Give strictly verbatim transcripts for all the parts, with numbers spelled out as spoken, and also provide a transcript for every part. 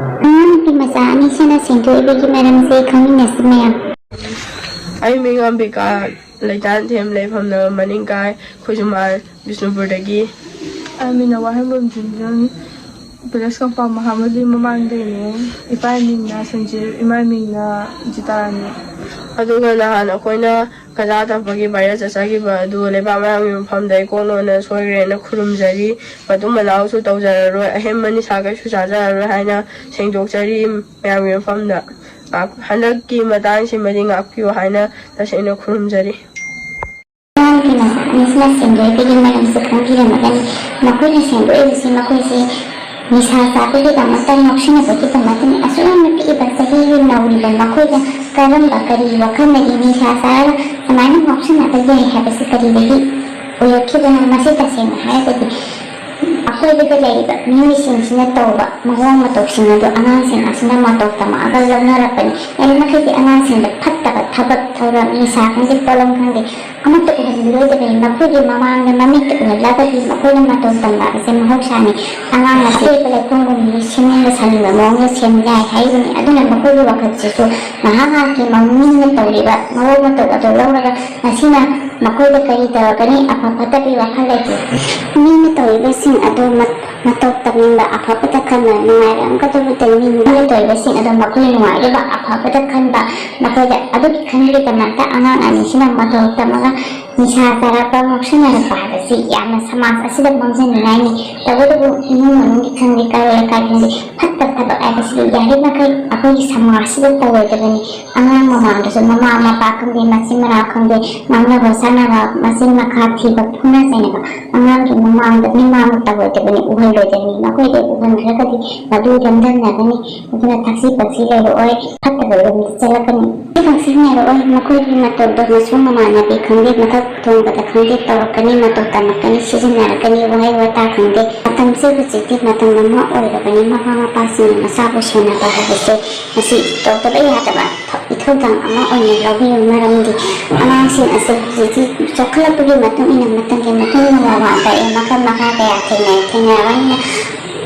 ꯑꯉꯥꯡ ꯅꯨꯄꯤ ꯃꯆꯥ ꯑꯅꯤꯁꯤꯅ ꯁꯦꯡꯗꯣꯛꯏꯕꯒꯤ ꯃꯔꯝꯁꯦ ꯈꯪꯃꯤꯟꯅꯁꯤ ꯃꯌꯥꯝ꯫ ꯑꯩ ꯃꯤꯡ ꯑꯝꯕꯤꯀꯥ, ꯂꯩꯇꯥꯟꯊꯦꯝ, ꯂꯩꯐꯝꯅ ꯃꯅꯤꯡꯀꯥꯏ, ꯈꯨꯖꯨꯃꯥꯜ, ꯕꯤꯁꯅꯨꯄꯨꯔꯗꯒꯤ꯫ ꯑꯩ ꯃꯤꯡꯅ ꯋꯥꯍꯦꯡꯕꯝ ꯖꯨꯟꯖꯨꯟ, ꯄꯦꯂꯦꯁ ꯀꯝꯄꯥꯎꯟ ꯃꯍꯥꯕꯂꯤ ꯃꯃꯥꯡꯗꯩꯅꯦ꯫ ꯏꯄꯥ ꯃꯤꯡꯅ ꯁꯟꯖꯤꯕ, ꯏꯃꯥ ꯃꯤꯡꯅ ꯖꯤꯇꯥꯔꯥꯅꯤ꯫ ꯑꯗꯨꯒ ꯅꯍꯥꯟ ꯑꯩꯈꯣꯏꯅ ꯀꯖꯥ ꯇꯝꯐꯒꯤ ꯚꯥꯏꯔꯁ ꯆꯠꯆꯈꯤꯕ ꯑꯗꯨ ꯂꯩꯕꯥꯛ ꯃꯌꯥꯝꯒꯤ ꯃꯐꯝꯗ ꯏꯀꯣꯛ ꯅꯣꯟꯅ ꯁꯣꯏꯈ꯭ꯔꯦꯅ ꯈꯨꯔꯨꯝꯖꯔꯤ꯫ ꯃꯇꯨꯡ ꯃꯅꯥꯎꯁꯨ ꯇꯧꯖꯔꯔꯣꯏ, ꯑꯍꯦꯟꯕ ꯅꯤꯁꯥ ꯀꯩꯁꯨ ꯆꯥꯖꯔꯔꯣꯏ ꯍꯥꯏꯅ ꯁꯦꯡꯗꯣꯛꯆꯔꯤ꯫ ꯃꯌꯥꯝꯒꯤ ꯃꯐꯝꯗ ꯉꯥꯛ-, ꯍꯟꯗꯛꯀꯤ ꯃꯇꯥꯡꯁꯤꯃꯗꯤ ꯉꯥꯛꯄꯤꯌꯨ ꯍꯥꯏꯅ ꯇꯁꯦꯡꯅ ꯈꯨꯔꯨꯝꯖꯔꯤ꯫ ꯑꯉꯥꯡꯒꯤ ꯃꯆꯥ ꯑꯅꯤꯁꯤꯅ ꯁꯦꯡꯗꯣꯛꯄꯒꯤ ꯃꯔꯝꯁꯦ ꯈꯪꯕꯤꯔꯝꯃꯒꯅꯤ꯫ ꯃꯈꯣꯏꯅ ꯁꯦꯡꯗꯣꯛꯏꯕꯁꯤ ꯃꯈꯣꯏꯁꯦ ꯅꯤꯁꯥ ꯆꯥꯕꯒꯤꯗꯃꯛꯇ, ꯉꯥꯎꯁꯤꯟꯅꯕꯒꯤꯗꯃꯛꯇꯅꯤ꯫ ꯑꯁꯨꯛ ꯌꯥꯝꯅ ꯄꯤꯛꯏꯕ ꯆꯍꯤꯒꯤ ꯅꯧꯔꯤꯕ ꯃꯈꯣꯏꯗ ꯀꯔꯝꯕ, ꯀꯔꯤ ꯋꯥꯈꯜꯗꯒꯤ ꯅꯤꯁꯥ ꯆꯥꯔꯒ ꯀꯃꯥꯏꯅ ꯉꯥꯎꯁꯤꯟꯅꯕ ꯌꯥꯏ ꯍꯥꯏꯕꯁꯤ ꯀꯔꯤꯗꯒꯤ ꯑꯣꯏꯔꯛꯈꯤꯕꯅꯣ? ꯃꯁꯤ ꯇꯁꯦꯡꯅ ꯍꯥꯏꯔꯒꯗꯤ ꯑꯀꯣꯏꯕꯗ ꯂꯩꯔꯤꯕ ꯃꯤꯑꯣꯏꯁꯤꯡꯁꯤꯅ ꯇꯧꯕ ꯃꯑꯣꯡ ꯃꯇꯧꯁꯤꯡ ꯑꯗꯨ ꯑꯉꯥꯡꯁꯤꯡ ꯑꯁꯤꯅ ꯃꯇꯧ ꯇꯝꯃꯛꯑꯒ ꯂꯧꯅꯔꯛꯄꯅꯤ꯫ ꯌꯥꯔꯤꯃꯈꯩꯗꯤ ꯑꯉꯥꯡꯁꯤꯡꯗ ꯐꯠꯇꯕ ꯊꯕꯛ ꯊꯧꯔꯝ, ꯅꯤꯁꯥ ꯈꯪꯗꯦ, ꯄꯣꯠꯂꯝ ꯈꯪꯗꯦ, ꯑꯃꯠꯇ ꯎꯍꯜꯂꯣꯏꯗꯕꯅꯤ꯫ ꯃꯈꯣꯏꯒꯤ ꯃꯃꯥꯡꯗ ꯃꯃꯤꯠꯇ ꯎꯍꯜꯂꯒꯗꯤ ꯃꯈꯣꯏꯅ ꯃꯇꯧ ꯇꯝꯕ ꯑꯁꯤ ꯃꯍꯧꯁꯥꯅꯤ꯫ ꯑꯉꯥꯡ ꯑꯁꯤ ꯑꯀꯣꯏꯕ ꯂꯩꯈꯣꯡꯒꯨꯝꯕꯒꯤ ꯁꯦꯝꯅꯤꯡꯕ ꯁꯥꯅꯤꯡꯕ ꯃꯑꯣꯡꯗ ꯁꯦꯝ ꯌꯥꯏ ꯍꯥꯏꯔꯤꯕꯅꯤ꯫ ꯑꯗꯨꯅ ꯃꯈꯣꯏꯒꯤ ꯋꯥꯈꯜꯁꯤꯁꯨ ꯉꯥꯏꯍꯥꯛ ꯉꯥꯏꯍꯥꯛꯀꯤ ꯃꯃꯤꯡꯅ ꯇꯧꯔꯤꯕ ꯃꯑꯣꯡ ꯃꯇꯧ ꯑꯗꯨ ꯂꯧꯔꯒ ꯃꯁꯤꯅ ꯃꯈꯣꯏꯗ ꯀꯔꯤ ꯇꯧꯔꯛꯀꯅꯤ? ꯑꯐ ꯐꯠꯇꯒꯤ ꯋꯥꯈꯜ ꯂꯩꯇꯦ꯫ ꯃꯤꯅ ꯇꯧꯔꯤꯕꯁꯤꯡ ꯑꯗꯨ ꯃꯠ-, ꯃꯇꯧ ꯇꯝꯅꯤꯡꯕ, ꯑꯐꯕꯇ ꯈꯟꯕ, ꯅꯨꯡꯉꯥꯏꯔꯝꯒꯗꯕꯗ ꯃꯤ ꯃꯤꯅ ꯇꯧꯔꯤꯕꯁꯤꯡ ꯑꯗꯨ ꯃꯈꯣꯏ ꯅꯨꯡꯉꯥꯏꯔꯤꯕ, ꯑꯐꯕꯇ ꯈꯟꯕ, ꯃꯈꯣꯏꯗ ꯑꯗꯨꯒꯤ ꯈꯟꯕꯒꯤꯗꯃꯛꯇ ꯑꯉꯥꯡ ꯑꯅꯤꯁꯤꯅ ꯃꯇꯧ ꯇꯝꯃꯒ ꯅꯤꯁꯥ ꯆꯥꯔꯛꯄ, ꯉꯥꯎꯁꯤꯟꯅꯔꯛꯄ ꯍꯥꯏꯕꯁꯤ ꯌꯥꯝꯅ ꯁꯃꯥꯖ ꯑꯁꯤꯗ ꯃꯥꯡꯖꯅꯤꯡꯉꯥꯏꯅꯤ꯫ ꯇꯧꯕꯇꯕꯨ ꯏꯃꯨꯡ ꯃꯅꯨꯡꯒꯤ ꯈꯪꯗꯦ, ꯀꯔꯣꯏ ꯂꯩꯀꯥꯏ ꯈꯪꯗꯦ, ꯐꯠꯇꯕ ꯊꯕꯛ ꯍꯥꯏꯕꯁꯤꯗꯤ ꯌꯥꯔꯤꯕꯃꯈꯩ ꯑꯩꯈꯣꯏꯒꯤ ꯁꯃꯥꯖꯁꯤꯗ ꯇꯧꯔꯣꯏꯗꯕꯅꯤ꯫ ꯑꯉꯥꯡ ꯃꯃꯥꯡꯗꯁꯨ ꯃꯃꯥ ꯃꯄꯥ ꯈꯪꯗꯦ, ꯃꯆꯤꯟ ꯃꯅꯥꯎ ꯈꯪꯗꯦ, ꯉꯥꯡꯅꯕ ꯁꯥꯟꯅꯕ, ꯃꯆꯤꯟ ꯃꯈꯥ ꯊꯤꯕ, ꯐꯨꯅ ꯆꯩꯅꯕ, ꯑꯉꯥꯡꯒꯤ ꯃꯃꯥꯡꯗ ꯃꯤꯃꯥꯡꯗ ꯇꯧꯔꯣꯏꯗꯕꯅꯤ, ꯎꯍꯜꯂꯣꯏꯗꯕꯅꯤ꯫ ꯃꯈꯣꯏꯗ ꯎꯍꯟꯈ꯭ꯔꯒꯗꯤ ꯃꯗꯨ ꯂꯝꯗꯝꯅꯒꯅꯤ꯫ ꯑꯗꯨꯅ ꯊꯛꯁꯤ ꯄꯛꯁꯤ ꯂꯩꯔꯛꯑꯣꯏ, ꯐꯠꯇꯕ ꯂꯝꯗ ꯆꯠꯂꯛꯀꯅꯤ꯫ ꯊꯛꯁꯤ ꯄꯛꯁꯤ ꯂꯩꯔꯛꯑꯣꯏ, ꯃꯈꯣꯏꯒꯤ ꯃꯇꯧꯗꯁꯨ ꯃꯃꯥꯟꯅꯕꯤ ꯈꯪꯗꯦ, ꯃꯊꯛ ꯊꯣꯡꯕꯗ ꯈꯪꯗꯦ ꯇꯧꯔꯛꯀꯅꯤ, ꯃꯇꯧ ꯇꯝꯃꯛꯀꯅꯤ, ꯁꯤꯖꯤꯟꯅꯔꯛꯀꯅꯤ, ꯋꯥꯍꯩ ꯋꯥꯇꯥ ꯈꯪꯗꯦ꯫ ꯃꯇꯝꯁꯦ ꯍꯧꯖꯤꯛꯇꯤ ꯃꯇꯝ ꯑꯃ ꯑꯣꯏꯔꯕꯅꯤ, ꯃꯃꯥ ꯃꯄꯥꯁꯤꯡꯅ ꯃꯆꯥꯕꯨ ꯁꯦꯟꯅꯕ ꯍꯥꯏꯕꯁꯦ ꯃꯁꯤ ꯇꯧꯗꯕ ꯌꯥꯗꯕ ꯏꯊꯧꯗꯥꯡ ꯑꯃ ꯑꯣꯏꯅ ꯂꯧꯕꯤꯌꯨ꯫ ꯃꯔꯝꯗꯤ ꯑꯉꯥꯡꯁꯤꯡ ꯑꯁꯦ ꯍꯧꯖꯤꯛꯇꯤ ꯆꯥꯎꯈꯠꯂꯛꯄꯒꯤ ꯃꯇꯨꯡ ꯏꯟꯅ, ꯃꯇꯝꯒꯤ ꯃꯇꯨꯡ ꯏꯟꯅ ꯋꯥ ꯋꯥ ꯇꯥꯛꯑꯦ, ꯃꯈꯜ ꯃꯈꯥ ꯀꯌꯥ ꯊꯦꯡꯅꯩ꯫ ꯊꯦꯡꯅꯔꯕꯅꯤꯅ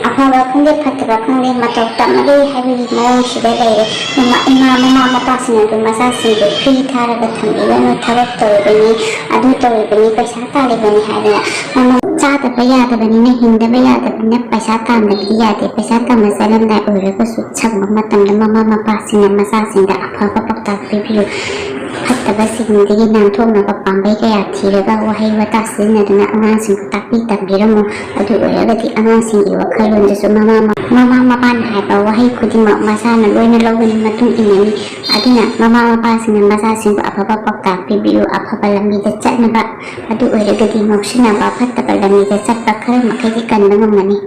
ꯑꯐꯕ ꯈꯪꯗꯦ, ꯐꯠꯇꯕ ꯈꯪꯗꯦ, ꯃꯇꯧ ꯇꯝꯃꯒꯦ ꯍꯥꯏꯕꯒꯤ ꯃꯑꯣꯡꯁꯤꯗ ꯂꯩꯔꯦ꯫ ꯃꯃꯥ, ꯏꯃꯥ, ꯃꯃꯥ ꯃꯄꯥꯁꯤꯡ ꯑꯗꯨ ꯃꯆꯥꯁꯤꯡꯗꯨ free ꯊꯥꯔꯒ ꯊꯝꯕꯤꯒꯅꯨ꯫ ꯊꯕꯛ ꯇꯧꯔꯤꯕꯅꯤ, ꯑꯗꯨ ꯇꯧꯔꯤꯕꯅꯤ, ꯄꯩꯁꯥ ꯇꯥꯜꯂꯤꯕꯅꯤ ꯍꯥꯏꯗꯅ꯫ ꯃꯃꯥ, ꯆꯥꯗꯕ ꯌꯥꯗꯕꯅꯤꯅ, ꯍꯤꯡꯗꯕ ꯌꯥꯗꯕꯅꯤꯅ ꯄꯩꯁꯥ ꯇꯥꯟꯗꯕꯗꯤ ꯌꯥꯗꯦ꯫ ꯄꯩꯁꯥ ꯇꯥꯟꯕ ꯆꯠꯂꯝꯗꯥꯏ ꯑꯣꯏꯔꯒꯁꯨ ꯁꯪꯕ ꯃꯇꯝꯗ ꯃꯃꯥ ꯃꯄꯥꯁꯤꯡꯅ ꯃꯆꯥꯁꯤꯡꯗ ꯑꯐꯕ ꯄꯥꯎꯇꯥꯛ ꯄꯤꯕꯤꯌꯨ꯫ ꯐꯠꯇꯕꯁꯤꯡꯗꯒꯤ ꯅꯥꯟꯊꯣꯛꯅꯕ ꯄꯥꯝꯕꯩ ꯀꯌꯥ ꯊꯤꯔꯒ ꯋꯥꯍꯩ ꯋꯥꯇꯥ ꯁꯤꯖꯤꯟꯅꯗꯨꯅ ꯑꯉꯥꯡꯁꯤꯡꯕꯨ ꯇꯥꯛꯄꯤ ꯇꯝꯕꯤꯔꯝꯃꯨ꯫ ꯑꯗꯨ ꯑꯣꯏꯔꯒꯗꯤ ꯑꯉꯥꯡꯁꯤꯡꯒꯤ ꯋꯥꯈꯜꯂꯣꯟꯗꯁꯨ ꯃꯃꯥ, ꯃꯃꯥ ꯃꯄꯥꯅ ꯍꯥꯏꯕ ꯋꯥꯍꯩ ꯈꯨꯗꯤꯡꯃꯛ ꯃꯁꯥꯅ ꯂꯣꯏꯅ ꯂꯧꯒꯅꯤ, ꯃꯇꯨꯡ ꯏꯟꯅꯅꯤ꯫ ꯑꯗꯨꯅ ꯃꯃꯥ ꯃꯄꯥꯁꯤꯡꯅ ꯃꯆꯥꯁꯤꯡꯕꯨ ꯑꯐꯕ ꯄꯥꯎꯇꯥꯛ ꯄꯤꯕꯤꯌꯨ, ꯑꯐꯕ ꯂꯝꯕꯤꯗ ꯆꯠꯅꯕ꯫ ꯑꯗꯨ ꯑꯣꯏꯔꯒꯗꯤ ꯉꯥꯎꯁꯤꯟꯅꯕ, ꯐꯠꯇꯕ ꯂꯝꯕꯤꯗ ꯆꯠꯄ ꯈꯔ ꯃꯈꯩꯗꯤ ꯀꯟꯕ ꯉꯝꯒꯅꯤ꯫